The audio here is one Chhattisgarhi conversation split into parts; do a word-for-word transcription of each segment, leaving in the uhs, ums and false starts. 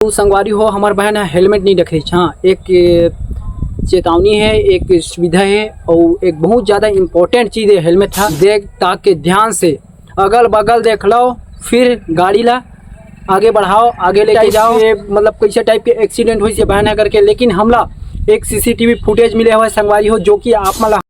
तो संगवारी हो, हमर बहन ह हेलमेट नहीं रखे। हाँ, एक चेतावनी है, एक सुविधा है और एक बहुत ज़्यादा इम्पोर्टेंट चीज़ है हेलमेट। हाँ, देख ताक के ध्यान से अगल बगल देख लो, फिर गाड़ी ला आगे बढ़ाओ, आगे लेके जाओ। ये मतलब कैसे टाइप के एक्सीडेंट होइस हे बहन ह करके, लेकिन हमला एक सीसीटीवी फुटेज मिले हुए संगवारी हो, जो कि आप मन ला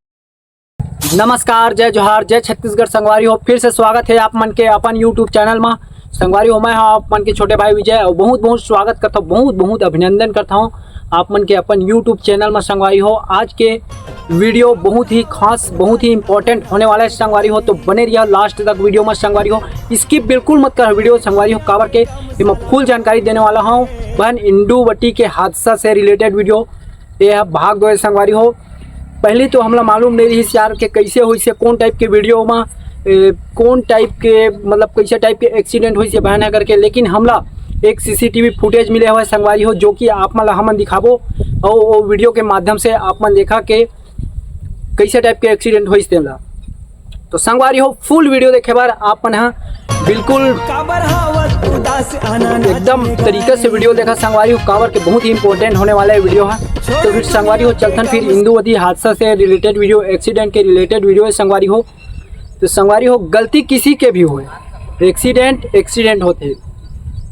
नमस्कार, जय जोहार, जय छत्तीसगढ़ संगवारी हो। फिर से स्वागत है आप मन के अपन YouTube चैनल में। संगवारी हो, मैं हाँ आप मन के छोटे भाई विजय और बहुत बहुत स्वागत करता हूँ, बहुत बहुत अभिनंदन करता हूँ आप मन के अपन YouTube चैनल में संगवारी हो। आज के वीडियो बहुत ही खास, बहुत ही इंपॉर्टेंट होने वाला है संगवारी हो, तो बने रहिए लास्ट तक वीडियो में संगवारी हो। स्किप बिल्कुल मत कर वीडियो संगवारी हो, काबर के एमा फुल जानकारी देने वाला हूँ बहन इंडुवटी के हादसा से रिलेटेड वीडियो। ये है भाग दो है संगवारी हो। पहली तो हमला मालूम नहीं रहिस यार के कैसे होइस हे, कौन टाइप के वीडियो में, ए, कौन टाइप के मतलब कैसे टाइप के एक्सीडेंट होइस हे बहन ह करके, लेकिन हमला एक सीसीटीवी फुटेज मिले हुए संगवारी हो, जो कि आप मन ला हमन दिखाबो और वो वीडियो के माध्यम से आप मन देखा के कैसे टाइप के एक्सीडेंट होइस तेला। तो संगवारी हो, फुल वीडियो देखे बर आप मन ह बिल्कुल काबर हावत उदास आना एकदम तरीके से वीडियो देखा संगवारी हो, काबर के बहुत ही इंपॉर्टेंट होने वाला है वीडियो है। तो फिर संगवारी हो, चलथन फिर इंदुवती हादसा से रिलेटेड वीडियो, एक्सीडेंट के रिलेटेड वीडियो है संगवारी हो। तो संगवारी हो, गलती किसी के भी होए, एक्सीडेंट एक्सीडेंट होथे।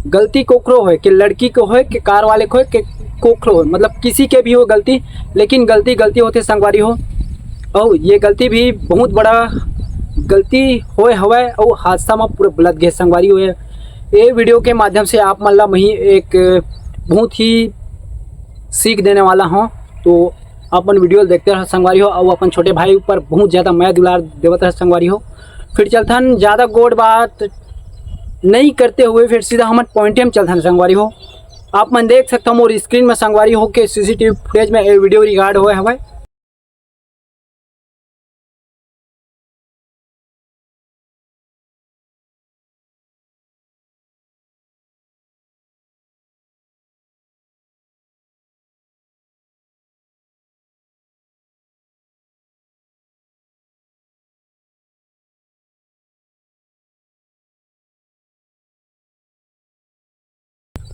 गलती कोखरो होए, के लड़की के होए, के कार वाले के होए, के कोखरो होए, मतलब किसी के भी हो गलती, लेकिन गलती गलती होथे संगवारी हो। और ये गलती भी बहुत बड़ा गलती होए हवय और हादसा में पूरा बलद गए संगवारी हो। ये वीडियो के माध्यम से आप मन ला मैं एक बहुत ही सीख देने वाला हूँ। तो अपन वीडियो देखते रह संगवारी हो, और अपन छोटे भाई ऊपर बहुत ज़्यादा मया दुलार देवत रह संगवारी हो। फिर चलथन ज़्यादा गोड़ बात नहीं करते हुए फिर सीधा हमन पॉइंटे में चलथन संगवारी हो। आप मन देख सकता हो मोर स्क्रीन में संगवारी हो के सीसीटीवी फुटेज में ये वीडियो रिकॉर्ड होए हवय।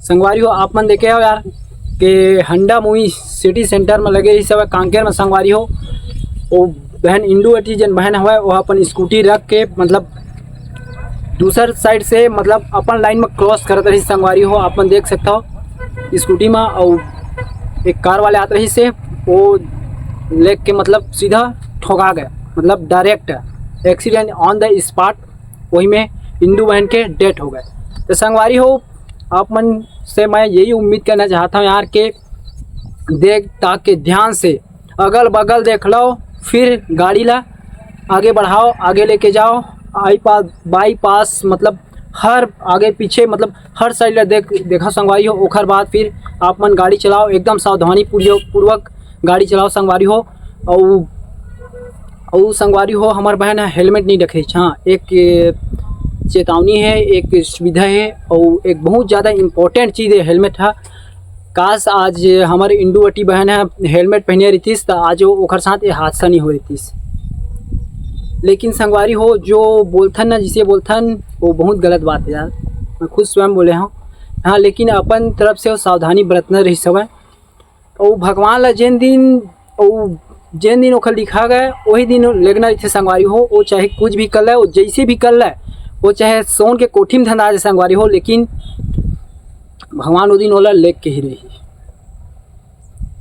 संगवारी हो, आप मन देखे हो यार के हंडा मूवी सिटी सेंटर में लगे रहिस हवय कांकेर में संगवारी हो। वो बहन इंडुवटी जन बहन हवय, वो अपन स्कूटी रख के मतलब दूसर साइड से मतलब अपन लाइन में क्रॉस करत रहिस संगवारी हो। आप मन देख सकता हो स्कूटी में, और एक कार वाले आत रहिस हे, वो लेग के मतलब सीधा ठोका गए, मतलब direct accident on the spot, वही में इंदू बहन के डेथ हो गए। तो संगवारी हो, आप मन से मैं यही उम्मीद करना चाहता हूँ यार के देख ताक के ध्यान से अगल बगल देख लो, फिर गाड़ी ला आगे बढ़ाओ, आगे लेके जाओ। आई पास, बाईपास मतलब हर आगे पीछे मतलब हर साइड ला देख देखा संगवारी हो। ओखर बाद फिर आप मन गाड़ी चलाओ, एकदम सावधानी पूर्वक गाड़ी चलाओ संगवारी हो। और और संगवारी हो, हमर बहन ह हेलमेट नहीं रखे। हाँ, एक चेतावनी है, एक सुविधा है और एक बहुत ज़्यादा इम्पोर्टेंट चीज़ है हेलमेट ह। काश आज हमर इंडुवटी बहन ह हेलमेट पहने रहितिस त आज वो ओखर साथ ये हादसा नहीं हो रहितिस। लेकिन संगवारी हो, जो बोलथन ना, जिसे बोलथन, वो बहुत गलत बात है यार। मैं खुद स्वयं बोले हूँ। हाँ, लेकिन अपन तरफ से वो सावधानी बरतना रहिस हवय। अउ भगवान ला जेन दिन, अउ जेन दिन ओखर लिखा गए, वही दिन लेगना रहिथे संगवारी हो। वो चाहे कुछ भी कर ले, वो जैसे भी कर ले, वो चाहे सोन के कोठी में धंधा जाए संगवारी हो, लेकिन भगवान वो दिन ओला लेग के ही रही।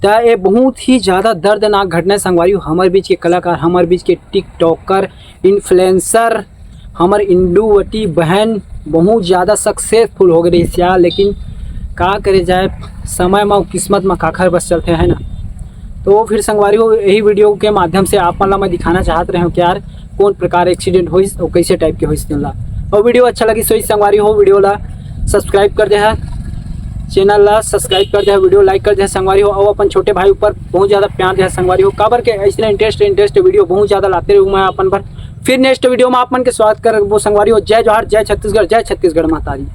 त ये बहुत ही ज़्यादा दर्दनाक घटना है संगवारी हो। हमर बीच के कलाकार, हमर बीच के टिकटॉकर, इन्फ्लुएंसर, हमर इंडुवटी बहन बहुत ज़्यादा सक्सेसफुल हो गई रहिस यार, लेकिन का करे जाए, समय म किस्मत म काखर बस चलथे, है ना। तो फिर संगवारी हो, यही वीडियो के माध्यम से आप मन ला मैं दिखाना चाहत रहे हूँ कि यार कौन प्रकार एक्सीडेंट होइस और कैसे टाइप के होइस तेन ला। और वीडियो अच्छा लगिस होइस संगवारी हो, वीडियो ला सब्सक्राइब कर दे है, चैनल ला सब्सक्राइब कर दे है, वीडियो लाइक कर दे है संगवारी हो। और अपन छोटे भाई ऊपर बहुत ज़्यादा प्यार दे है संगवारी हो, काबर के ऐसे इंटरेस्ट इंटरेस्ट वीडियो बहुत ज़्यादा लाते रहूँ मैं अपन पर। फिर नेक्स्ट वीडियो में आप मन के स्वागत करबो संगवारी हो। जय जोहार, जय छत्तीसगढ़, जय छत्तीसगढ़ महतारी।